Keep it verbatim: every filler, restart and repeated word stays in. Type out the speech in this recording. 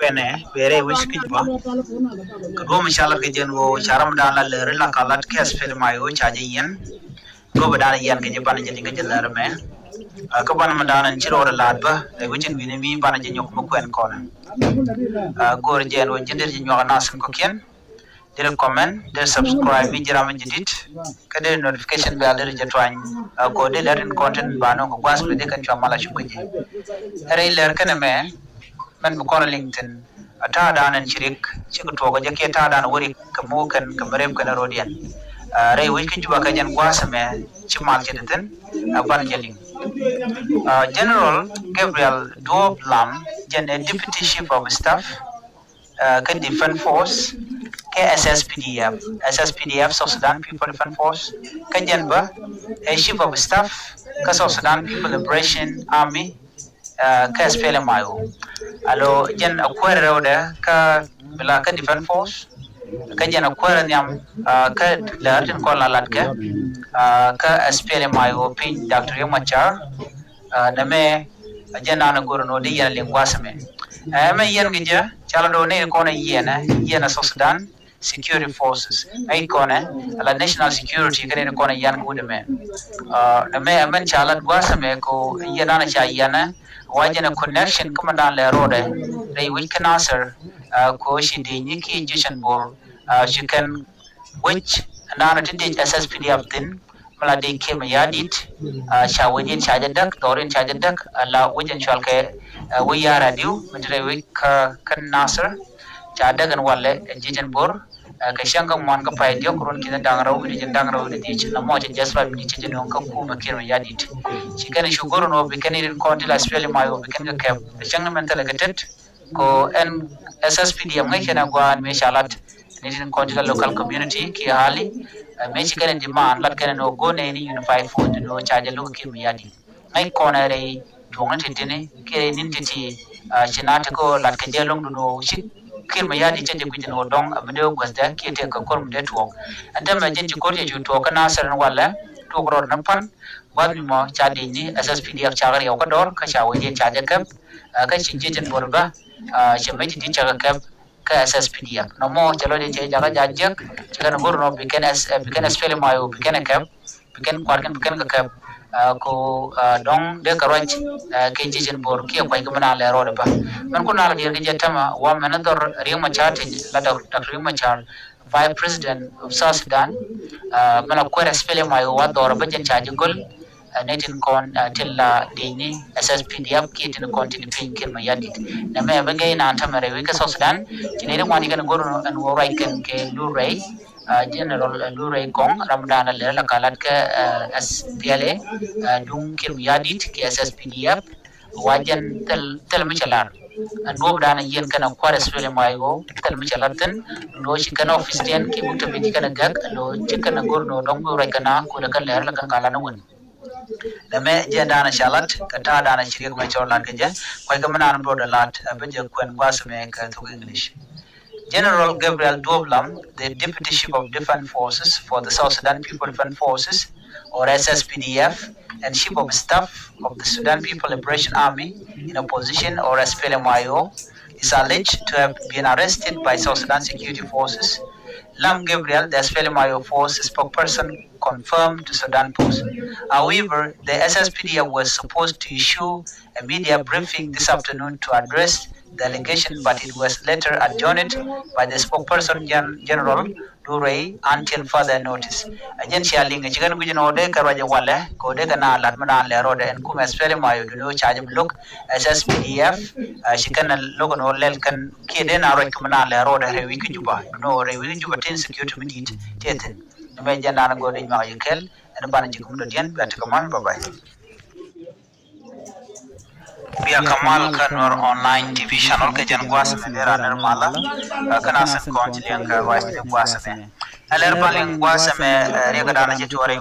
kɛnɛ bɛ rɛy wec kä Juba. Kɛ duɔ̱ɔ̱p mi ca lat kɛ jɛn ɣöö ca ram dan la lɛr la ka lat kɛ SPLM-IO ca jɛ yiɛn. Duɔ̱ɔ̱p dan yiɛn kɛ jɛ banɛ jɛ liŋ kɛ jɛ lɛr mɛ. Kä banɛ mi dan ci rɔɔdɛ laat bä rɛy wec in wi̱ni mi banɛ jɛ nyɔk mi kuɛn kɔnɛ. Go̱o̱r jɛn ɣöö ji̱n dee jɛ nyuak a nasin kɔ̱kiɛn. Dee comment, dee subscribe mi ji̱ ram mi jadid. Kä dee notification bell dee jɛ tuany. Ko dee lɛr in content ba nɔŋ kɛ gua̱a̱th mi dee kɛn cua mal a cuk kä ji̱. Rɛy lɛr kɛnɛ mɛ mɛn bi kɔn liŋ thi̱n. A ta̱a̱ dan ɛn ci rik ci kɛ tuɔɔk kɛ jɛ kiɛ ta̱a̱ dan wä rik kɛ muk kɛn kɛ mi rep kɛn rɔ̱diɛn. Rɛy wec kä Juba kɛ jɛn gua̱a̱th ɛmɛ ci mal cɛ ti thi̱n. A ban jɛ liŋ. General Gabriel Duop Lam jɛn ɛ Deputy Chief of Staff kä Defense Force kä SSPDF, SSPDF, South Sudan People Defense Force. Kä jɛn bä ɛ Chief of Staff kä South Sudan People Liberation Army kä SPLM-IO. Alo jɛn a kuɛɛr rɛwdɛ kä bila kä Defense Force. Kä jɛn a kuɛɛr nhiam kä lɛr tin kɔn la lat kɛ kä SPLM-IO piny Doctor Riek Machar. Nɛmɛ a jɛn naan a go̱r ni wä di yɛn a liŋ gua̱a̱th ɛmɛ. Ɛmɛ yɛn kɛ jɛ ca la do̱ ni kɔn a yɛn a yɛn a South Sudan Security Forces. Ŋäc kɔnɛ ala national security kɛn in kɔnɛ yan kudɛ mɛ. Nɛ mɛ ɛmɛn ca lat gua̱a̱th ɛmɛ ko yɛn an ca yɛn ɛ wa jɛn ɛ connection kä mɛ dan lɛ rɔɔdɛ rɛy wec kä Nasir. Ko ci dee nyi ki ji̱cɛn bor ci kɛn wec ɛn dan ti dee SSPDF thin. Mi la dee Kiir Mayardit ca wec in ca jɛ däk, dhɔr in ca jɛ däk, ala wec in cual kɛ wec ya̱r adiu mi ti rɛy wec kä Nasir. Ca däk in walɛ ji̱ jɛn bor kɛ cäŋ kä ŋuan kä pay diɔk run ki̱n da̱ŋ rɛw wi̱cdɛ ji̱n da̱ŋ rɛw wi̱cdɛ dhiec. Namɔ cɛ just five minutes cɛ jɛ nuɔ̱ŋ kä kumɛ Kiir Mayardit. Ci kɛn cu go̱r in wä bi kɛn in kɔn ti la SPLM-IO bi kɛn kɛ kɛp kɛ cäŋ ni mɛn thilɛ kɛ tet. Ko ɛn SSPDF ŋäc kɛn a gua̱a̱n mëë ca lat ni tin kɔn ti la local community kiɛ hali. Mëë ci kɛn in demand lat kɛn in wä go̱r nɛ ni unified force di wä ca jɛ lo̱k Kiir Mayardit. Ŋäc kɔn ɛ rɛy tuɔ̱ŋni ti̱ti̱ni kiɛ rɛy ni̱n ti̱ti̱. Ci na ti kɛ lat kɛ jɛ lo̱ŋ dun wä ci Kiir Mayardit cɛ jɛ gui̱c in wä dɔ̱ŋ a mi dee wä guäthdɛ kiɛ tëë kɛ ko̱r mi dee tuɔɔk. Ɛn täämɛ jɛn ci ko̱r cɛ cu tuɔɔk kä Nasir in walɛ tuɔɔk rɔɔd ni pan. Gua̱th mi mɔ ca di̱c ni SSPDF ca kɛ riɛw kä dɔr kä ca wec in ca jɛ kɛp. Kä ci ji̱ tin bor bä cɛ mec ti di̱t ca kɛ kɛp. Kä SSPDF nɔmɔ cɛ lɔ di cɛ jakä ja jiäk. Cɛ kɛn go̱r nɔ bi kɛn bi kɛn SPLM-IO bi kɛn kɛp. Bi kɛn kuar kɛn bi kɛn kɛ kɛp. Ko dɔŋ dee kɛ ruac kɛ ji̱ jin bor kiɛ kuac kɛ mi na lɛ rɔɔdɛ ba. Mɛn kun na lɛ diɛr kɛ jɛ tämɛ wa mɛn dhɔr Riek Machar ti la Doctor Riek Machar, Vice President of South Sudan. Mɛn a kuɛr SPLM-IO wa dhɔr bä jɛn ca ji̱ go̱l. Ni tin kɔn ti la di̱cni SSPDF kiɛ tin kɔn tin piny Kiir Mayardit. Nɛ mɛ bä gɛy naan tämɛ rɛy wec kä South Sudan. Ci ni ri ŋuan ikɛn go̱r ɛn wä ruac kɛn kɛ Lurey. General Lurey Kɔŋ ram dan a lɛr la kalat kɛ SPLA duŋ Kiir Mayardit kɛ SSPDF. Wa jɛn thil mi cɛ lar. Ɛn duɔp dan a yiɛn kɛn a kuar SPLM-IO thil mi cɛ lar thin. Lo ci kɛn office diɛn ki buk tɛ bi ci kɛn a gɛk lo ci kɛn a go̱r no dɔŋ bi ruac kɛn a kudɛ kɛn lɛr la kɛn kalat ni wun. Nɛ mɛ jɛ da̱a̱n a ca lat kɛ ta̱a̱ da̱a̱n a ci riɛk mɛ cɔr lat kɛ jɛ. Kuac kɛ mi naan bro dɛ lat a bä jɛ kuɛn gua̱a̱th mɛ kɛ thok English. General Gabriel Duop Lam, the Deputy Chief of Defense Forces for the South Sudan People Defense Forces, or SSPDF, and Chief of Staff of the Sudan People Liberation Army in opposition, or SPLM-IO, is alleged to have been arrested by South Sudan security forces. Lam Gabriel, the SPLM-IO force spokesperson, confirmed to Sudan Post. However, the SSPDF was supposed to issue a media briefing this afternoon to address the allegation, but it was later adjourned by the spokesperson Gen- General Lurey until further notice. A jɛn cia liŋ ci kɛn guic ni wä dee kɛ ruac walɛ kɛ wä dee kɛ na lat mi naan lɛ rɔɔdɛ ɛn kum SPLM-IO duni wä ca jɛ bi lo̱k SSPDF. Ci kɛn lo̱k ni wä lɛl kɛn kiɛ dee na ruac kɛ mi naan lɛ rɔɔdɛ rɛy wi̱c kä Juba duni wä rɛy wi̱c kä Juba tin security mi di̱i̱t tiɛ thi̱n. Ni mɛ jɛn naan go̱o̱r dee nyuak yɛ kɛl ɛn banɛ ji̱ kum dɔ̱diɛn bia ti kɛ mal. Bye bye. Bia kɛ mal kä Nuer Online T V channel kɛ jɛn gua̱a̱th mɛ dee ran nɛr malä. Kä na sɛn kɔn ci liɛŋ kɛ ruac ni gua̱a̱th mɛ. Ɛ lɛr ba liŋ gua̱a̱th mɛ riɛk dan ci tuɔɔr i̱